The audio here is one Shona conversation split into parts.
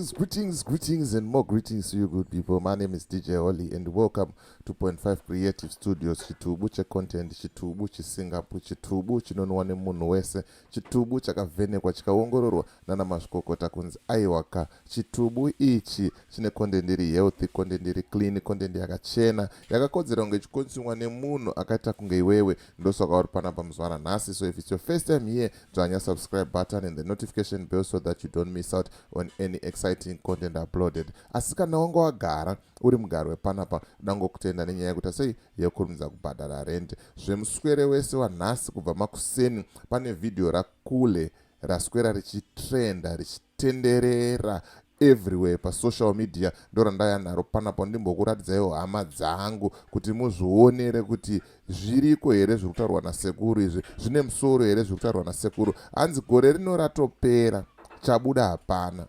Greetings, greetings, greetings, and more greetings to you good people. My name is DJ Holly, and welcome to Point 5 Creative Studios. Chitubu checontent, chitubu chisingapu, chitubu chinonwa nemunhu wese, chitubu chakavhenekwa chikaongororwa nana mazvikokota kunzi aiwaka. Chitubu ichi chine content iri healthy, content iri clean, content yakachena, yakakodzera kunge ichikonsumwa nemunhu akaita kunge iwewe. Ndosaka uri panapa muzuva ranhasi. So if it's your first time here, dzvanya subscribe button and the notification bell so that you don't miss out on any exciting content uploaded. Asi kana wanga wagara uri mugari wepanapa, dangokutenda nenyaya yekuti sei yekurumidza kubhadhara rent. Zvemuswere wese wanhasi kubva makuseni, pane vhidhiyo rakule raswera richitrenda, richitenderera everywhere pasocial media. Ndorandaya naro panapo, ndimbokuratidzaiwo hama dzangu kuti muzvionere kuti zviriko here zviri kutaurwa nasekuru izvi, zvine musoro here zviri kutaurwa nasekuru. Hanzi gore rino ratopera, chabuda hapana,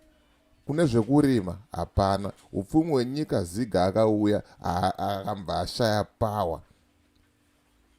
kune zvekurima hapana, upfumi hwenyika ziga akauya akambva ashaya power.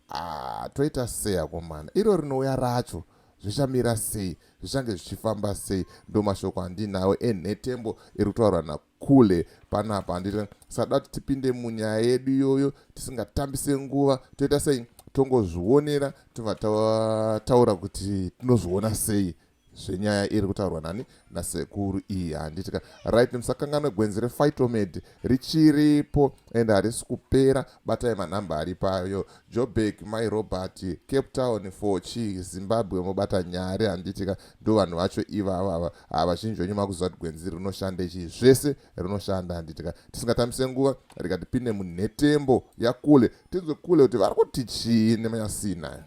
Ah, toita sei akomana? Iro rinouya racho zvichamira sei? Zvichange zvichifamba sei? Ndo mashoko andinawo enhetembo iri kutaurwa nakule panapa, handiti? Sada kuti tipinde munyaya yedu iyoyo tisingatambise nguva. Toita sei? Tongozvionera, tobva tataura kuti tinozviona sei zvenyaya iri kutaurwa nani nasekuru iyi, handitika? Right, musakanganwe gwenzi rePhytomed richiripo and harisi kupera. Batai manhamba ari payo: Joburg, Mai Robert, Cape Town, Fochi, Zimbabwe, mobata Nyare, handitika? Ndo vanhu vacho ivava. Vazhinji venyu makuziva kuti gwenzi rinoshanda ichi, zvese rinoshanda, handitika? Tisingatambise nguva, rikatipinde munhetembo yakule, tinzwe kule kuti vari kuti chii nemanyasina.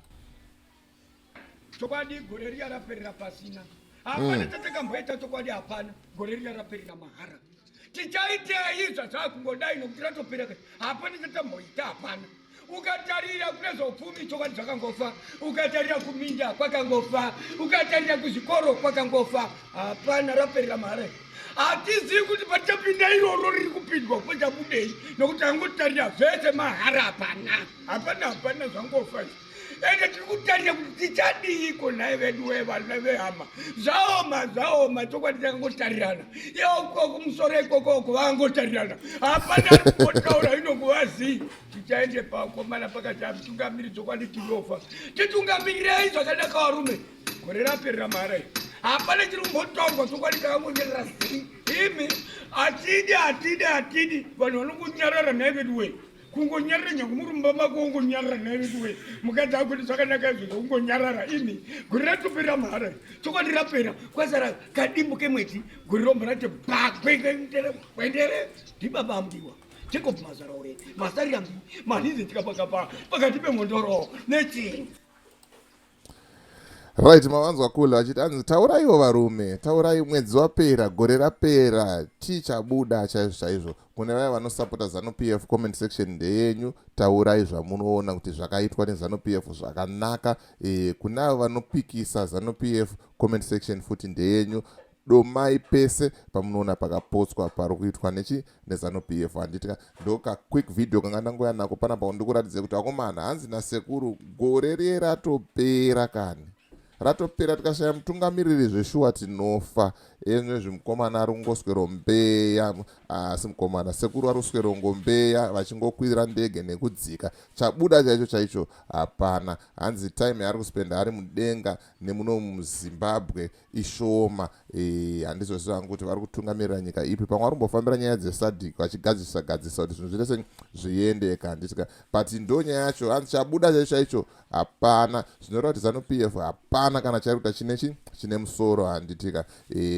Chokwadi gore riya raperera pasina, hapana chatakamboita. Chokwadi hapana, gore riya raperera mahara. Tichaitei zvazvakungodai nokuti ratopera? Hapana chatamboita, hapana. Ukatarira kune zvaupfumi, chokwadi zvakangofa. Ukatarira kuminda, kwakangofa. Ukatarira kuzvikoro, kwakangofa. Hapana, raperera mahara. Hatizivi kuti patichapinda iroro riri kupindwa kwechabudei, nokuti angotarira zvese mahara, hapana, hapana, hapana, zvangofa izvi. Ende tiri kutarira kuti tichadiiko nhai vedu wevana vehama? Zvaoma, zvaoma chokwadi. Takangotarirana ikoko kumusoro ikokoko, vangotarirana, hapana ari kumbotaura ino kuvazii. Tichaende pakomana pakati amutungamiri, chokwadi tinofa. Titungamirirei zvakanaka varume, gore raperera mahara. Hapana chiri kumbotaurwa chokwadi, takangonyarara zii imi. Hatidi, hatidi, hatidi. Vanhu vanongonyarara nhai vedu wee, kungonyarara. Nyange murumba mako ungonyarara nhai vedu wee. Mukadzi akuti zvakanaka izvozvo, kungonyarara imi. Gore ratopera mahara chokwadi, rapera, kwasara kadimbu kemwedzi, gore rombo rati bakwendere. Ndibaba amudiwa Jacob Mazaraure Masariambi Mahizi tikapakapa pakati pemhondoro nechii. Right, mavanzwa kule vachiti anzi tauraiwo varume, taurai, mwedzi wapera, gore rapera, chii chabuda chaizvo chaizvo? Kune vaya vanosapota ZANU PF, comment section ndeyenyu, taurai zvamunoona kuti zvakaitwa neZANU PF zvakanaka. Kune avo vanopikisa ZANU PF, comment section futi ndeyenyu, domai pese pamunoona pakapotswa pari kuitwa nechi neZANU PF, handitika? Ndoka quick video kanga ndangoya nako panapa ndikuratidze kuti akomana, hanzi nasekuru gore riye ratopera kani, ratopera, tikashaya mutungamiriri zveshuwa tinofa. Ezvinezvi mukomana ari kungoswero mbeya, asi mukomana sekuru vari kuswero ngombeya vachingokwira ndege nekudzika, chabuda chaicho chaicho hapana. Hanzi time yaari kuspenda ari mudenga nemuno muZimbabwe ishoma. Handizoziva hangu kuti vari kutungamirira nyika ipi, pamwe vari kumbofambira nyaya dzeSADC vachigadzirisa gadzirisa kuti zvinhu zvese zviendeka, handitika? But ndo nyaya yacho, hanzi chabuda chaicho chaicho hapana. Zvinoreva kuti ZANU PF hapana kana chairi kuita chinechi chine musoro, handitika?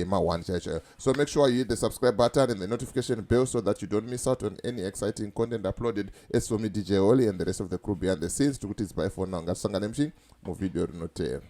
Ma1 chaicho chaiyo. So make sure you hit the subscribe button and the notification bell so that you don't miss out on any exciting content uploaded. As for me, DJ Holly, and the rest of the crew behind the scenes, tikuti it's bye for now. Ngatisangane muchi muvhidhiyo rinoteera.